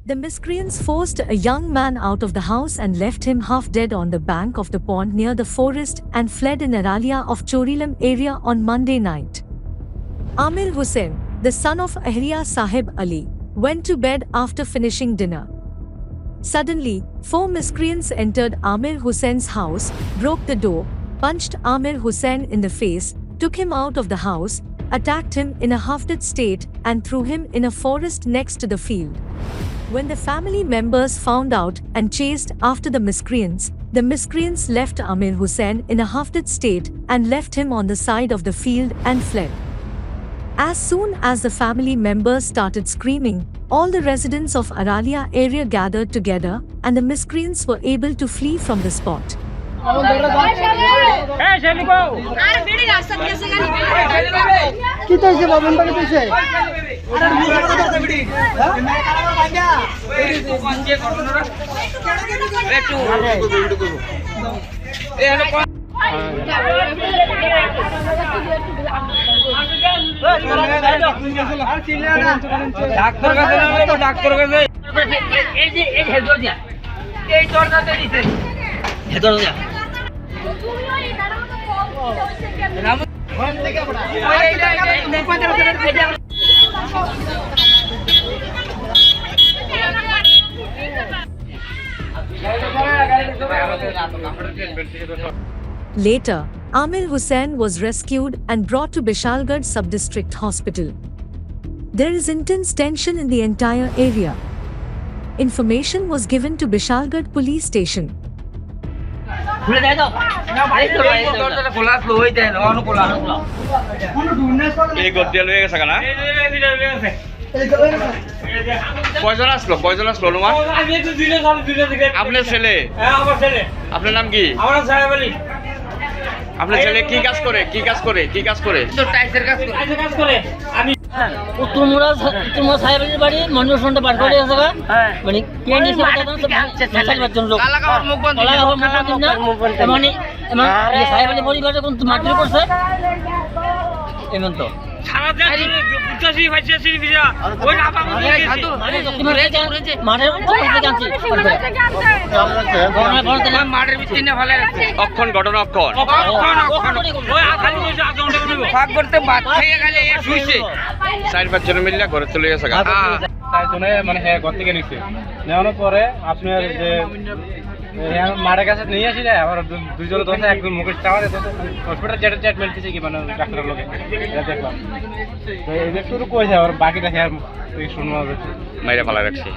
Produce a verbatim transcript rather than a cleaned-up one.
The miscreants forced a young man out of the house and left him half dead on the bank of the pond near the forest and fled in Aralia of Chorilam area on Monday night. Amir Hussain, the son of Ahria Sahib Ali, went to bed after finishing dinner. Suddenly, four miscreants entered Amir Hussain's house, broke the door, punched Amir Hussain in the face, took him out of the house, attacked him in a half-dead state, and threw him in a forest next to the field. When the family members found out and chased after the miscreants, the miscreants left Amir Hussain in a half-dead state and left him on the side of the field and fled. As soon as the family members started screaming, all the residents of Aralia area gathered together and the miscreants were able to flee from the spot. কি তো হইছে বাবা, মন পাকে তো হইছে? ডাক্তার কাছে না, ডাক্তার কাছে। এই যে, এই যে দরজা। এই দরজা। Later, Amir Hussain was rescued and brought to Bishalgarh Sub-District Hospital. There is intense tension in the entire area. Information was given to Bishalgarh Police Station. খুলে দেয় তো। এই তো, এই তো। দরজাটা খোলা আসলো, ওই দেন, অন খোলা। এই গদ্দে লয়ে গেছে কেন? কয়জন আসলো? কয়জন আসলো অনুমান? আমি একটু দুইজন, আমি দুইজন থেকে। আপনার ছেলে? হ্যাঁ, আমার ছেলে। আপনার নাম কি? আমার নাম সাহেব আলী। আপনার ছেলে কি কাজ করে? কি কাজ করে? কি কাজ করে? তো টাইলসের কাজ করে। টাইলসের কাজ করে। আমি উত্তরমুড়া, উত্তরমুড়া সাহেবের বাড়ি, মনোজ সন্ধ্যা পার করে আছে গা। হ্যাঁ। মানে, কে নিয়ে সেটা জানো? আচ্ছা, ছেলে। সাত আটজন লোক। কালা কাপড় মুখ বন্ধ। কালা কাপড় মুখ বন্ধ না। মুখ বন্ধ। মানে, মানে, আরে। এই সাহেবের পরিবারে কোন মারপিট করছে? এমন তো। সারা দেশ জুড়ে বুঝতেছি, ফাইসেছি, বিজা। ওই রাফা বুঝে গেছি। আরে, তোমার এই যে মাঠের উপর থেকে আনছি। ঘটনা ঘটতে না। মাঠের ভিতরে নিয়ে ফেলে রাখছে। অক্ষণ ঘটনা অক্ষণ। অক্ষণ, অক্ষণ। ওই আখালি বসে আধ ঘন্টা করে। ফাঁক করতে ভাত খাইয়ে গেলে এ শুইছে। চার পাঁচ জন মিলে ঘরে চলে গেছে গা। তাই শুনে মানে হ্যাঁ ঘর থেকে নিচ্ছে। নেওয়ানোর পরে আপনার যে এ, আমার মাঠের কাছে নিয়ে আসি যায়, আবার দু-, দুইজনে ধরছে, একজন মুখে চাওয়া যায়, ধরছে, হসপিটাল যেটা ট্রিটমেন্ট দিছে কি, মানে, ডাক্তারের লোকে, এটা দেখলাম। তো এই যে শুরু করেছে, আবার বাকিটা খেয়াল তুই শুনবো হবে। মাইরা ফালা রাখছে।